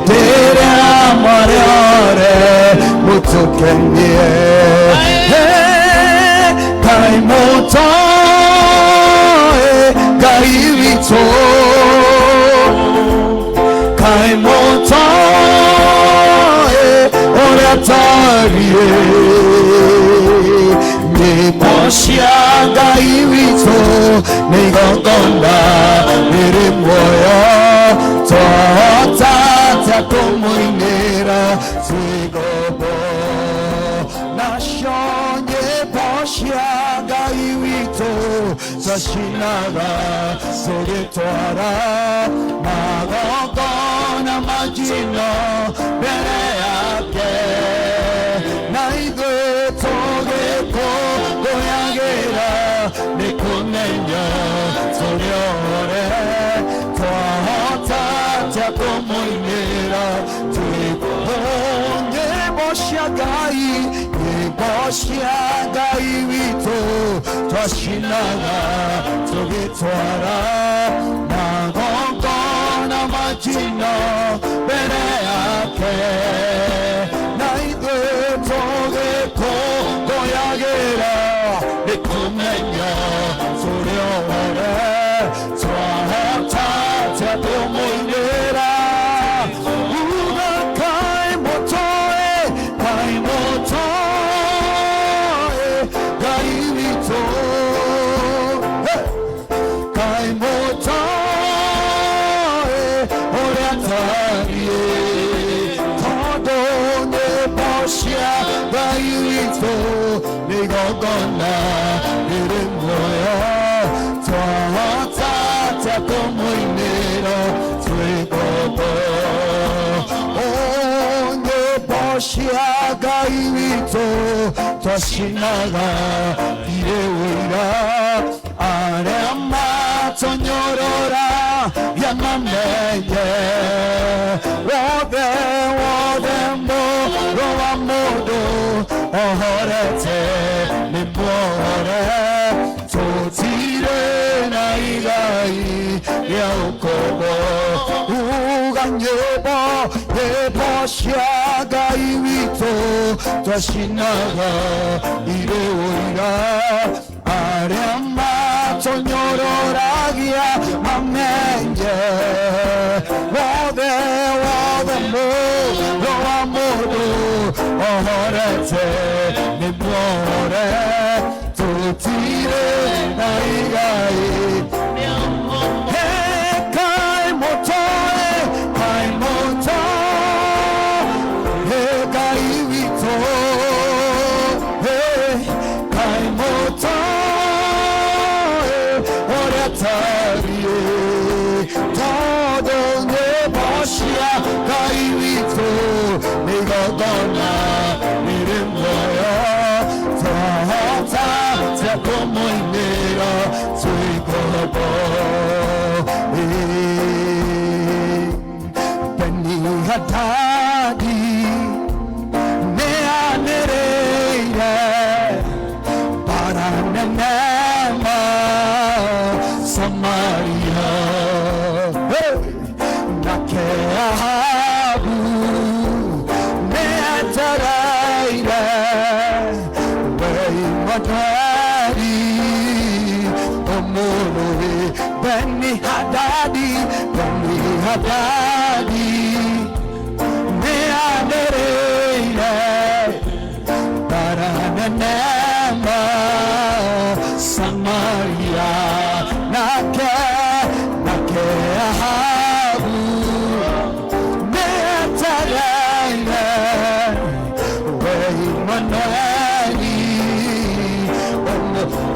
Hĩndĩ ĩrĩa mwarĩore mũtũkenie. Ngai mũtoĩ Ngai witũ, Ngai mũtoĩ ũrĩa tariĩ. Nyĩmbo cia Ngai witũ nĩ igongona rĩrĩ muoyo, twahota atĩa kũmũinĩra twĩ ngombo? Nacio nyĩmbo cia Ngai witũ twacinaga tũgĩtwara magongona ma njino mbere yake, na ithuĩ tũgĩkũngũyagĩra nĩ kũmenya tũrĩ ore. Twahota atĩa kũmũinĩra twĩ nyĩmbo cia Ngai, nyĩmbo cia Ngai witũ twacinaga tũgĩtwara magongona ma njino mbere yake, na ithuĩ tũgĩkũngũyagĩra nĩ kũmenya tũrĩ ore. Twahota atĩa kũmũinĩra? Uga kaĩ mũtoĩ, kaĩ mũtoĩ Ngai witũ. Hey! Kaĩ mũtoĩ ũrĩa tariĩ, tondũ nyĩmbo cia Ngai witũ nĩ igongona rĩrĩ muoyo, twahota atĩa kũmũinĩra twĩ ngombo? Nyĩmbo cia Ngai witũ twacinaga irĩ ũira, arĩa matũnyũrũra yamamenye wothe wothe mũrũ wa mũndũ ohorete nĩ muohore. Tũtirĩ na igai rĩa ũkombo. Uga nyĩmbo, nyĩmbo cia Ngai witũ twacinaga irĩ ũira, arĩa matũnyũrũragia mamenye wothe wothe mũrũ wa mũndũ ohorete nĩ muohore. Tũtirĩ na igai. Kaĩ mũtoĩ, kaĩ mũtoĩ Ngai witũ. Kaĩ mũtoĩ ũrĩa tariĩ, tondũ nyĩmbo cia Ngai witũ nĩ igongona rĩrĩ muoyo, twahota atĩa kũmũinĩra twĩ ngombo? Beni-Hadadi nĩanĩrĩire mbara nene ma Samaria. Hey! Nake Ahabu nĩetereire Wei omũrũĩ. Beni-Hadadi, Beni-Hadadi nĩanĩrĩire mbara nene ma Samaria, nake nake Ahabu nĩetereire Wei Manueli.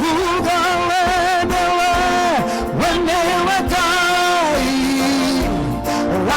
Uga wenewe, wenewe Ngai wa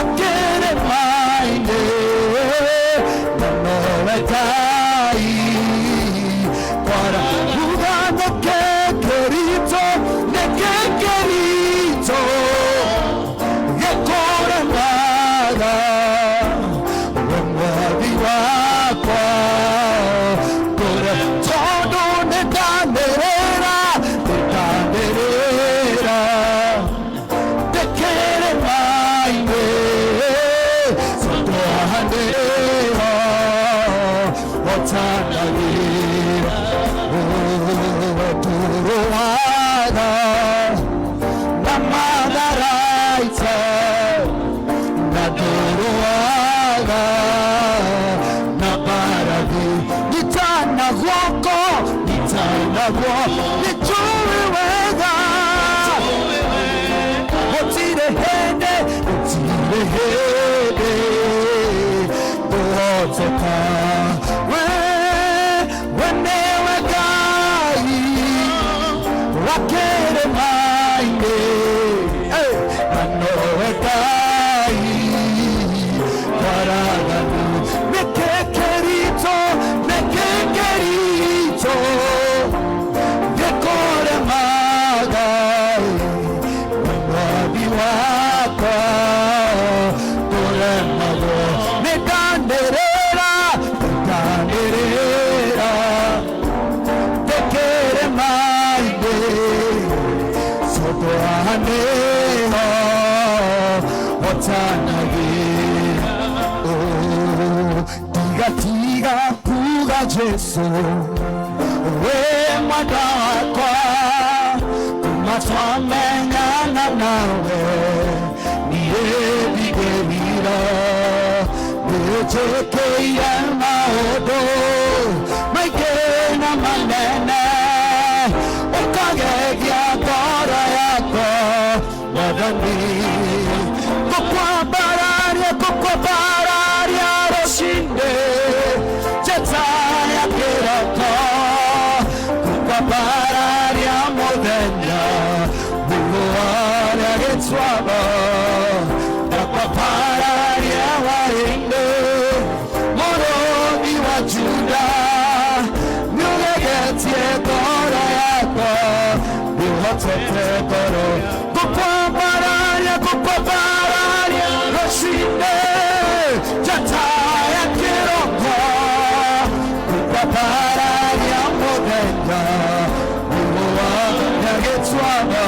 Ndũrũaga na mbarathi. Nyitana guoko, nyitana guoko, nĩnjũĩ wega gũtirĩ hĩndĩ, gũtirĩ hĩndĩ ngũhoteka. We nĩwe Ngai wa kĩrĩma-inĩ, na nowe Ngai kwaraganu. Nĩkĩ kĩritũ, nĩkĩ kĩritũ gĩkũremaga, mwathi wakwa ndũremagwo. Nĩndanĩrĩra, ndanĩrĩra ndĩkĩrĩma-inĩ, tondũ haha nĩho hotanagĩra. Ndigatiga kuga Jesu wĩ mwenda wakwa, kuma twamenyana nawe niĩ ndigĩrira. Nĩũnjĩkĩire maũndũ maingĩ na manene, ũkagegia ngoro yakwa. Mwathani, ngũkwambararia, ngũkwambararia rũcinĩ njata ya kĩroko, ngũkwambararia mũthenya mũgũarĩa gĩtuamba, ndakwambararia hwaĩ-inĩ, mũrũthi wa Juda. Nĩũgegetie ngoro yakwa, nĩũhotete ngoro. Ngũkwambararia, ngũkwambararia rũcinĩ njata ya kĩroko, ngũkwambararia mũthenya mũgũarĩa gĩtuamba,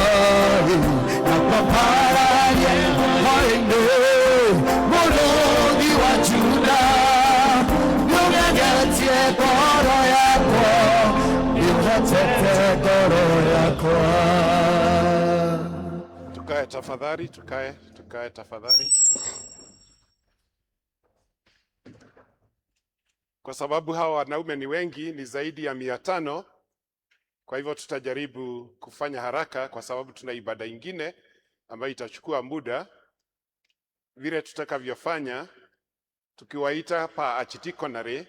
ndakwambararia hwaĩ-inĩ, mũrũthi wa Juda. Nĩũgegetie ngoro yakwa, nĩũhotete ngoro yakwa. Tukae tafadhali, tukae, tukae tafadhali. Kwa sababu hawa wanaume ni wengi, ni zaidi ya 500. Kwa hivyo tutajaribu kufanya haraka, kwa sababu tuna ibada ingine ambayo itachukua muda. Vile tutakavyofanya, tukiwaita pa archdeaconry,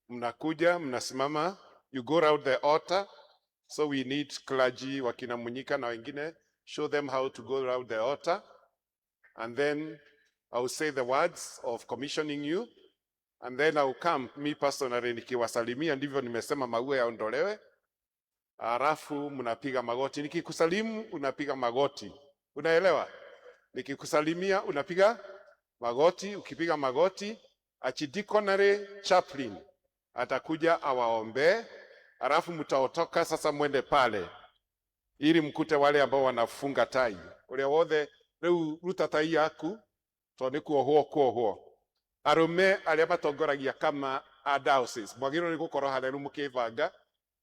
mnakuja mnasimama, you go round the altar. So we need clergy wakina Munyika na wengine, show them how to go round the altar, and then I will say the words of commissioning you, and then I will come me personally nikiwasalimia, ndivyo nimesema maua yaondolewe, halafu mnapiga magoti. Nikikusalimu unapiga magoti, unaelewa? Nikikusalimia unapiga magoti. Ukipiga magoti, archdeaconry chaplain atakuja awaombee, halafu mtaotoka sasa mwende pale ili mkute wale ambao wanafunga tai uria wothe riu ruta tai yaku to ni kuohwo kuohwo. Arume aria matongoragia kama a diocese mwagĩrĩirwo nĩ gũkorwo harĩa rĩu mũkĩbanga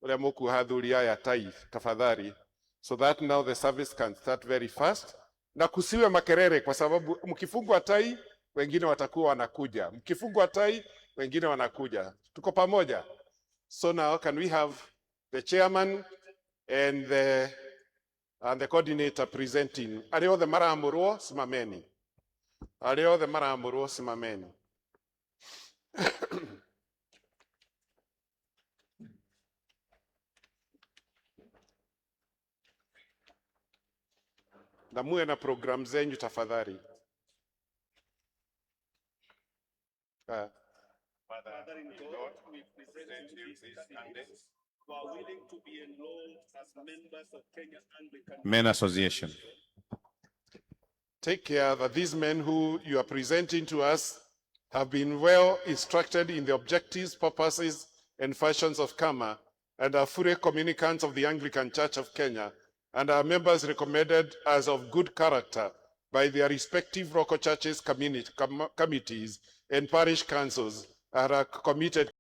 ũrĩa mũkuoha athuri aya tai tafadhali, so that now the service can start very fast na kusiwe makelele, kwa sababu mkifungwa tai wengine watakuwa wanakuja, mkifungwa tai wengine wanakuja. Tuko pamoja? So now can we have the chairman and the coordinator presenting. Arĩa othe maramũrwo simameni, arĩa othe maramũrwo simameni. Na muwe na program zenyu tafadhali. Father in God, we present you these candidates who are willing to be enrolled as members of Kenya Anglican Men Association. Take care that these men who you are presenting to us have been well instructed in the objectives, purposes, and functions of KAMA and are fully communicants of the Anglican Church of Kenya and are members recommended as of good character by their respective local churches, committees, and parish councils, are committed